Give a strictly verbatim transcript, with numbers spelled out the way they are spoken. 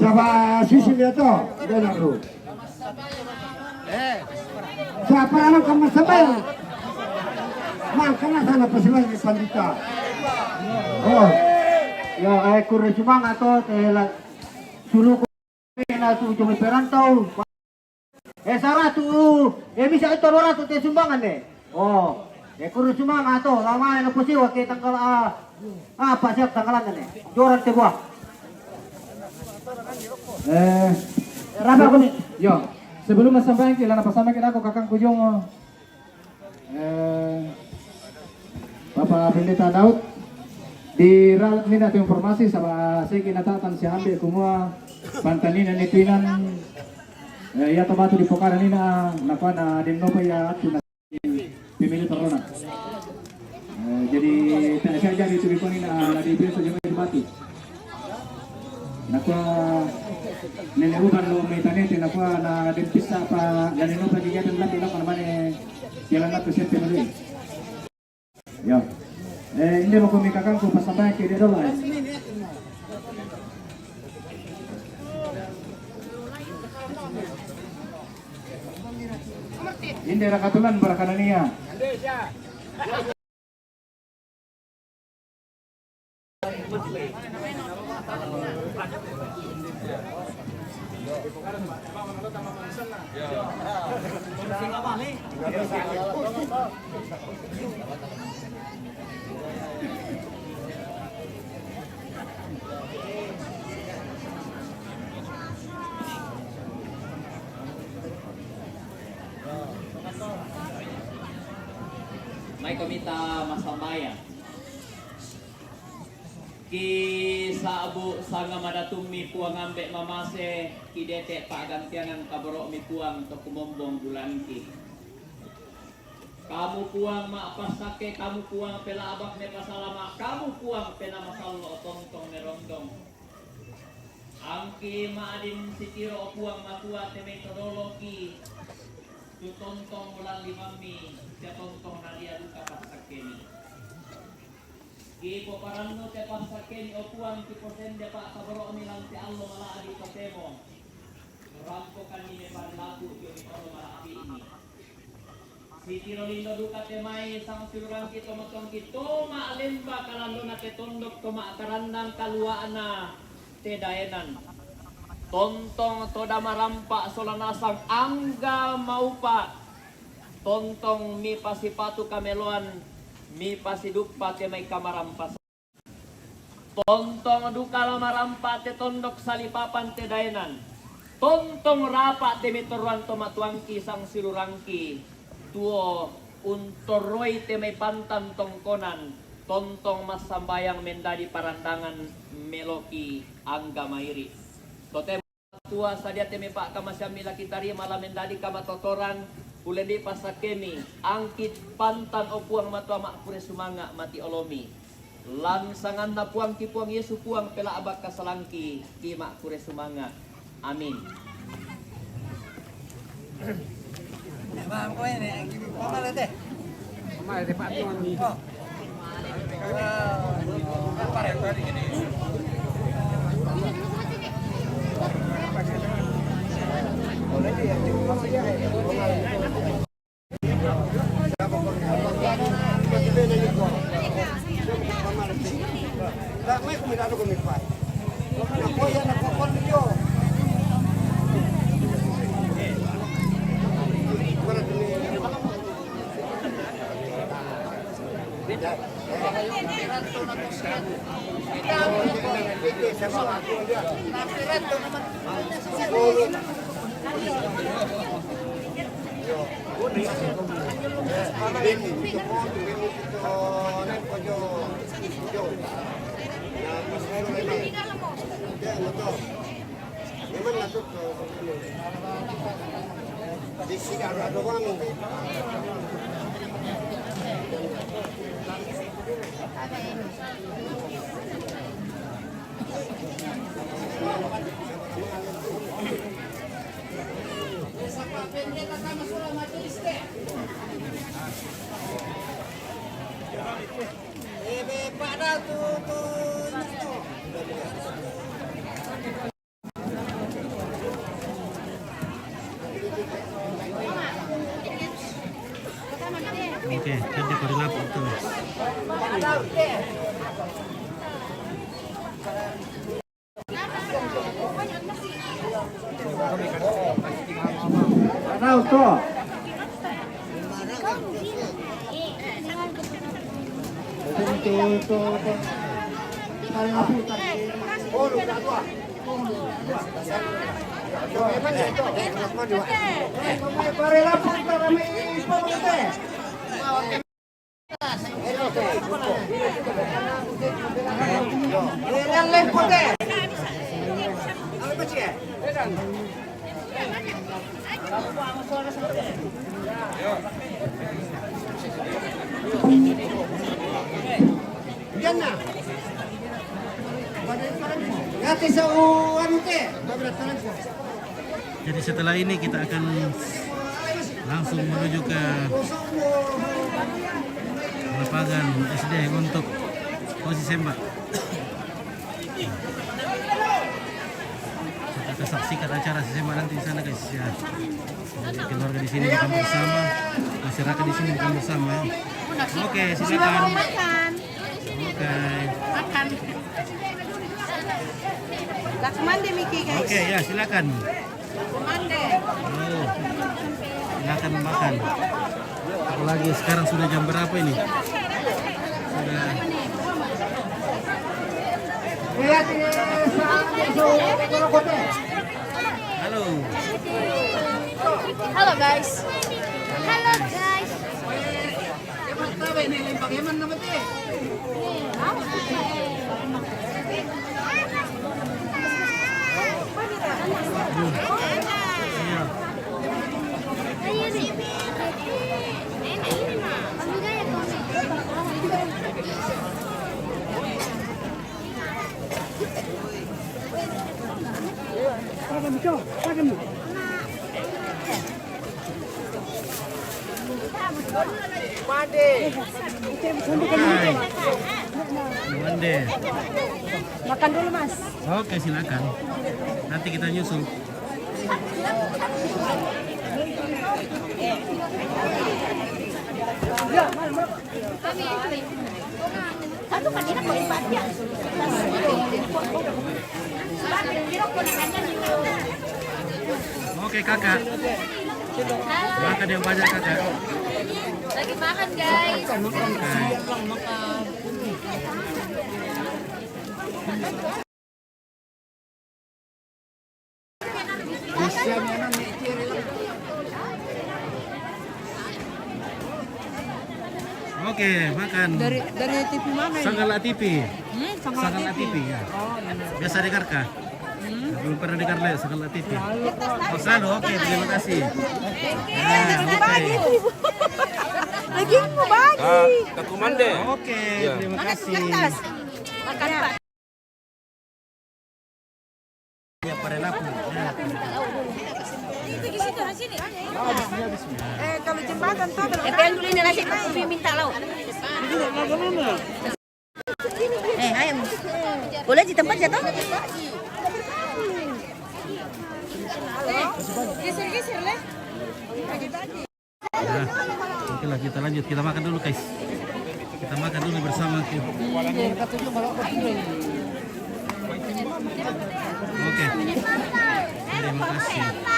Apa sisi dia to? Dia nak lu. Siapa yang kamu sebel? Makanya sana pesilan di pandita. Oh. Ya, eh, kurang semangat to, tela sulu ko na tu cuma perantau. Eh, sara tu, eh, bisa itu dua ratus te sumbangan deh. Oh, eh, kurang semangat to, lama yang posiwa ke tanggal, ah, apa siap tanggalan deh. Joran te buah. Eh, Raba ko ni. Yo, sebelum masambayan ki, lana pasambayan ki nako kakang kujong. Eh, Bapak Pendeta Daud, di ralat nina tu informasi saba seki natatan si ambe kumua pantanina ni tuinan, eh, ya tabatu di pokaran nina, napa na den nopa ya atu na pemili terona. Eh, jadi tak saya jadi tu bikoni na, na di biasa jangan batu. Nakua nene uban lo maitanete nakua na den pisa pa dan ino pa kegiatan lagi lo kana mane jalan lagi siap pemili. Ya. Eh, ini mau kami kakangku pasambayan ke dia dulu, eh. Ini rakatulan barakanania. Mai ko mita masambayang. Ki sabu sanga madatummi Puang ambe mamase, ki dete pa'gantiangan kaboro'mi Puang to kumombong bulanki. Kamu Puang ma'passakke, kamu Puang pela'bak mepasalama, kamu Puang penamasallo tontong merondong. Angki ma'din sitiro Puang Matua te mai to doloki, tu tontong ulallimammi, sia tontong nadia duka passakkemi. Kipoparannu te passakkemi, o Puang, kiposende pa'kaboro'mi lan te allo mala'bi totemo. Rampokanni me parilaku dio ri tolo mala'bi'mi. Sitiro lindo duka te mai sangsiulurangki to matuangki to ma'lemba kalandona te tondok to ma'karandang kalua'na te daenan. Tontong to damarampa sola nasang angga maupa. Tontong mipasipatu kameloan, mipasiduppa te mai kamarampasan. Tontong duka la marampa te tondok salipapan te daenan. Tontong rapa te mitorroan to matuangki sangsiulurangki tuo untorroi te mai pantan tongkonan. Tontong massambayang mendadi parandangan meloki angga mairi. Totemo Tua sadia te mai pa'kamaseammi la kitarima la mendadi kamatotoran, ullendi passakkemi, angki pantan o Puang Matua ma'kure sumanga' mati olomi. Lan sanganna Puangki Puang Yesu Puang pela'bak kasalangki, ki ma'kure sumanga'. Amin. Jadi setelah ini kita akan langsung menuju ke lapangan S D untuk posisi sembak. Kita saksikan acara sembak nanti di sana, guys, ya. Jadi keluarga di sini makan bersama, masyarakat di sini makan bersama. Oke, silakan. Oke. Lah, kemana, Miki, guys? Oke, ya, silakan. Kemana? Oh, silakan makan. Apalagi sekarang sudah jam berapa ini? Sudah. Halo. Halo, guys. Halo, guys. Mande. Makan dulu, Mas. Oke, silakan. Nanti kita nyusul. Oke, Kakak. Makan yang banyak, Kakak. Lagi makan, guys. Oke. Oke, makan. Dari, dari T V mana ini? Sanggal A T V. Hmm, Sanggal Sanggal A T V. A T V, ya. Oh, iya. Biasa dengar kah? Hmm. Belum pernah dengar lah, Sanggal A T V. Selalu. Oh, selalu. Oke, terima kasih. Ya, oke. Lagi mau bagi. Ah, Kak Kumande. Oke, ya. Terima kasih. Makan di atas. Makan di atas. Ya, pare lapu. Ya. Eh, kalau jembatan tuh ada. Eh, yang dulu ini nasi kopi minta lauk. Eh, ayo. Boleh di tempat jatuh? Geser-geser, leh. Nah, oke lah, kita lanjut. Kita makan dulu, guys. Kita makan dulu bersama. Oke. Terima kasih.